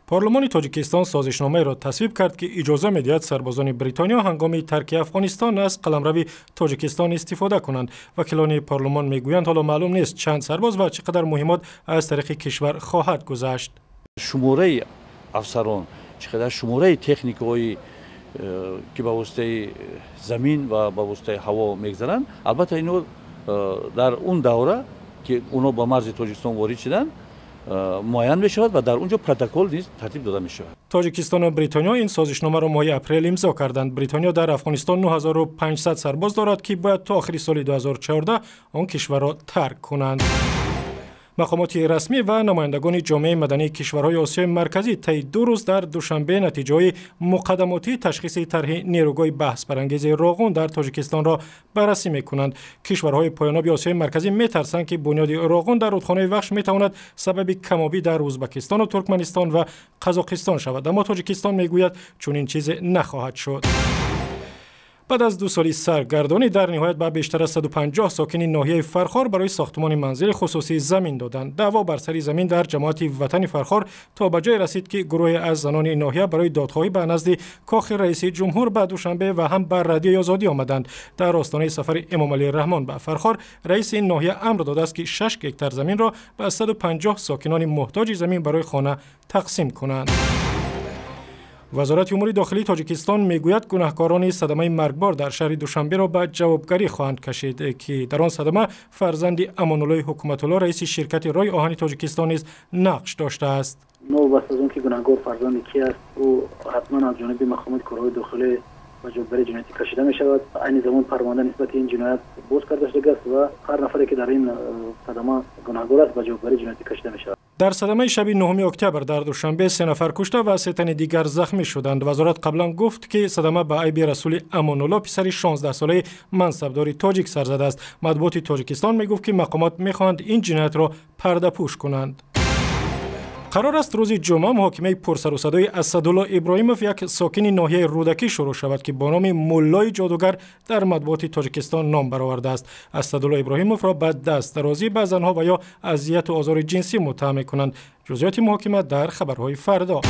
Парлумони Тоҷикистон созишномаеро тасвиб кард, ки иҷоза медиҳад сарбозони Бритониё ҳангоми тарки Афғонистон аз қаламрави Тоҷикистон истифода кунанд. Вакилони парлумон мегӯянд, ҳоло маълум нест, чанд сарбоз ва чӣ қадар муҳиммот аз тариқи кишвар хоҳад гузашт. Шумораи афсарон, чӣ қадар шумораи техникаҳои, ки ба воситаи замин ва ба воситаи ҳаво мегзаранд, албатта, ино дар он давра, ки онҳо ба марзи Тоҷикистон ворид шуданд, муайян мешавад ва дар он ҷо протокол низ тартиб дода мешавад. Тоҷикистону Бритониё ин созишномаро моҳи апрел имзо карданд. Бритониё дар Афғонистон 9500 сарбоз дорад, ки бояд то охири соли 2014 он кишварро тарк кунанд. Мақомоти расмӣ ва намояндагони ҷомеаи мадании кишварҳои Осиёи Марказӣ таи 2 рӯз дар Душанбе натиҷаҳои муқаддамотии ташхиси тарҳи нерӯгоҳи баҳсбарангези Роғун дар Тоҷикистонро баррасӣ мекунанд. Кишварҳои поёноби Осиёи Марказӣ метарсанд, ки бунёди Роғун дар рудхонаи Вахш метавонад сабаби камобӣ дар Ӯзбакистону Туркманистон ва Қазоқистон шавад, аммо Тоҷикистон мегӯяд, чунин чизе нахоҳад шуд. Баъд аз 2 соли саргардонӣ дар ниҳоят ба бештар аз 150 сокини ноҳияи Фархор барои сохтмони манзили хусусӣ замин доданд. Даъво бар сари замин дар ҷамоати Ватани Фархор то ба ҷое расид, ки гурӯҳе аз занони ноҳия барои додхоҳӣ ба назди кохи раиси ҷумҳур ба Душанбе ва ҳам ба Радиои Озодӣ омаданд. Дар остонаи сафари Эмомалӣ Раҳмон ба Фархор раиси ин ноҳия амр додааст, ки 6 гектар заминро ба 150 сокинони муҳтоҷи замин барои хона тақсим кунанд. Вазорати умури дохилии Тоҷикистон мегӯяд, гунаҳкорони садамаи маргбор дар шаҳри Душанберо ба ҷавобгарӣ хоҳанд кашид, ки дар он садама фарзанди Амонуллои Ҳукуматулло, раиси ширкати роҳи оҳани Тоҷикистон, низ нақш доштааст. Новобаста аз он ки гунаҳгор фарзанди ки аст, ӯ ҳатман аз ҷониби мақомоти корҳои дохилӣ ба ҷавобгарии ҷиноятӣ кашида мешавад. Айни замон парванда нисбати ин ҷиноят боз карда шудааст ва ҳар нафаре, ки дар ин садама гунаҳгор аст, ба ҷавобгарии ҷиноятӣ кашида мешавад. Дар садамаи шаби 9 октябр дар Душанбе се нафар кушта ва се тани дигар захмӣ шуданд. Вазорат қаблан гуфт, ки садама ба айби Расули Амонулло, писари 16-солаи мансабдори тоҷик, сар задааст. Матбуоти Тоҷикистон мегуфт, ки мақомот мехоҳанд ин ҷиноятро пардапӯш кунанд. Қарор аст, рӯзи ҷумъа муҳокимаи пурсарусадои Асадулло Иброҳимов, як сокини ноҳияи Рӯдакӣ, шурӯъ шавад, ки бо номи Муллои ҷодугар дар матбуоти Тоҷикистон ном баровардааст. Асадулло Иброҳимовро ба дастдарозӣ ба занҳо ва ё азияту озори ҷинсӣ муттаҳам мекунанд. Ҷузъиёти муҳокима дар хабарҳои фардо.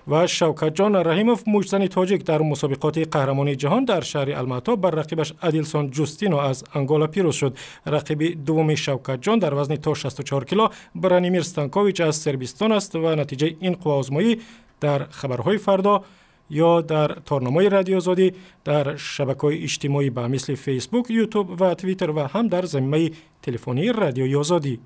Ва Шавкатҷон Раҳимов, муштзани тоҷик, дар мусобиқоти қаҳрамонии ҷаҳон дар шаҳри Алмато бар рақибаш Адилсон Ҷустино аз Ангола пирӯз шуд. Рақиби дуввуми Шавкатҷон дар вазни то 64 кило Бранимир Станкович аз Сербистон аст ва натиҷаи ин қувваозмоӣ дар хабарҳои фардо ё дар торнамои Радиои Озодӣ, дар шабакаҳои иҷтимоӣ ба мисли Фейсбук, Ютуб ва Твиттер ва ҳам дар замимаи телефонии Радиои Озодӣ.